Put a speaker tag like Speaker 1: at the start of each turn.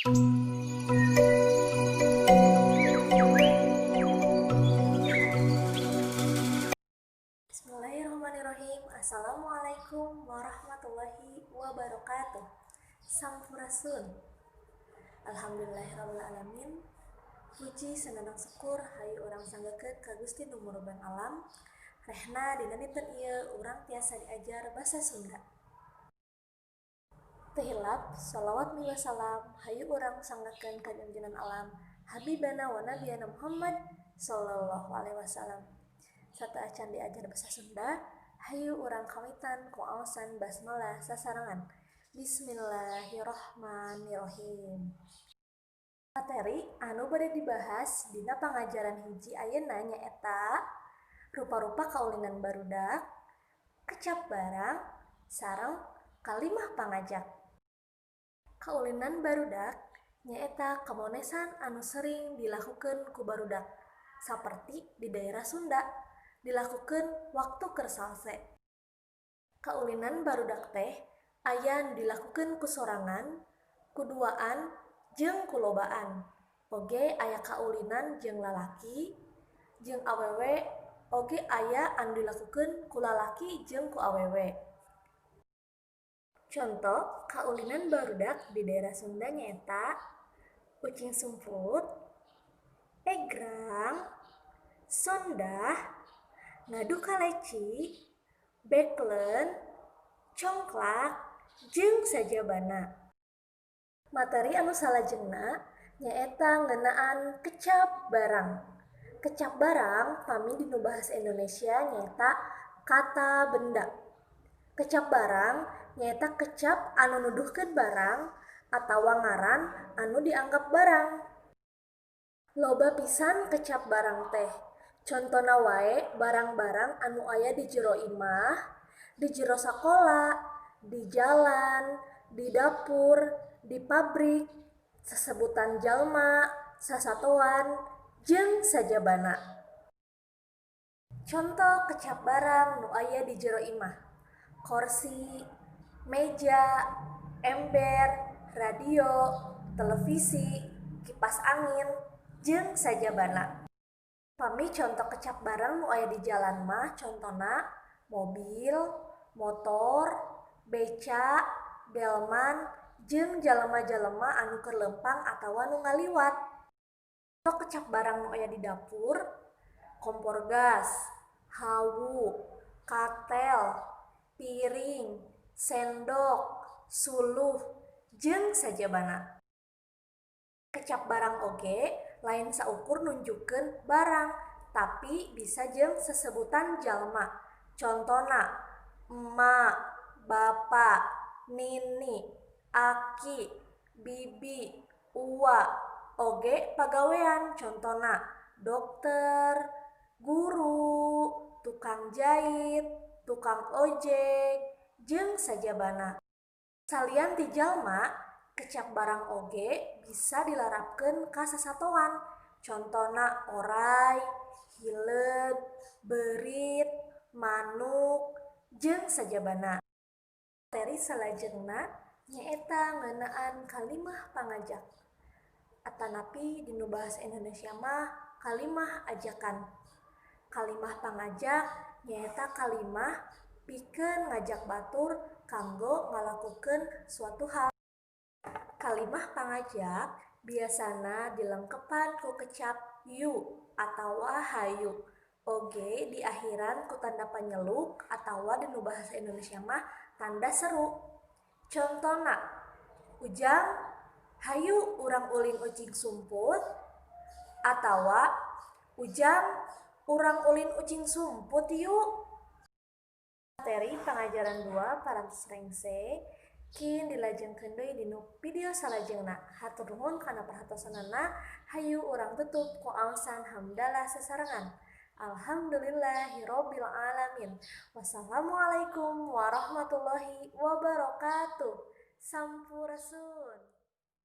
Speaker 1: Bismillahirrahmanirrahim. Assalamualaikum warahmatullahi wabarakatuh. Sampurasun. Alhamdulillahirabbil alamin. Puji senandang syukur hayu urang sanggakeun ka Gusti Nu Muruban alam. Rehna dina dinten ieu urang tiasa diajar basa Sunda. Teu hilap sholawat miwah salam hayu urang sanggakeun ka junjungan alam Habibana wa nabiyana Muhammad sallallahu alaihi wasallam. Sateuacan diajar basa Sunda, hayu urang kawitan ku aosan basmalah sasarengan. Bismillahirrahmanirrahim. Materi anu bade dibahas dina pangajaran hiji ayeuna nyaeta rupa-rupa kaulinan barudak, kecap barang, sareng kalimah pangajak. Kaulinan barudak nyaeta kamonesan anu sering dilakukeun ku barudak, saperti di daerah Sunda dilakukeun waktu keur salse. Kaulinan barudak teh aya nu dilakukeun ku sorangan, ku duaan, jeung ku lobaan. Oge aya kaulinan jeung lalaki, jeung awewe, oge aya anu dilakukeun ku lalaki jeung ku awewe. Conto kaulinan barudak di daerah Sunda nyaeta ucing sumput, egrang, sondah, ngadu kaleci, beklen, congklak, jeung sajabana. Materi anu salajengna nyaeta ngeunaan kecap barang. Kecap barang pami dinu bahasa Indonesia nyaeta kata benda. Kecap barang nyaeta kecap anu nuduhkeun barang atawa ngaran anu dianggap barang. Loba pisan kecap barang teh. Contona wae barang-barang anu aya di jero imah, di jero sakola, di jalan, di dapur, di pabrik, sesebutan jalma, sasatoan, jeung sajabana. Conto kecap barang nu aya di jero imah: korsi, meja, ember, radio, televisi, kipas angin, jeung sajabana. Pami conto kecap barang nu aya di jalan mah contona mobil, motor, beca, delman, jeung jalema-jalema anu keur leumpang atawa nu ngaliwat. Conto kecap barang nu aya di dapur: kompor gas, hawu, katel, piring, sendok, suluh, jeung sajabana. Kecap barang oge lain saukur nunjukkeun barang, tapi bisa jeung sesebutan jalma. Contona emak, bapa, nini, aki, bibi, uwa, oge pagawean contona dokter, guru, tukang jait, tukang ojek, jeung sajabana. Salian ti jalma, kecap barang oge bisa dilarapkeun ka sasatoan. Contona oray, hileud, beurit, manuk, jeung sajabana. Materi salajengna nyaeta ngeunaan kalimah pangajak. Atanapi dinu bahasa Indonesia mah kalimah ajakan. Kalimah pangajak nyaeta kalimah pikeun ngajak batur kanggo ngalakukeun suatu hal. Kalimah pangajak biasana dilengkepan ku kecap yu atawa hayu. Oge diakhiran ku tanda panyeluk atawa dinu bahasa Indonesia mah tanda seru. Contona, Ujang, hayu urang ulin ucing sumput, atawa Ujang, urang ulin ucing sumput yuk. Materi pangajaran 2 parantos rengse, kin dilajengkeun deui dinu video salajengna. Hatur nuhun kana perhatosanana, hayu urang tutup ku aosan hamdalah sasarengan. Alhamdulillahirabbil alamin. Wassalamualaikum warahmatullahi wabarakatuh. Sampurasun.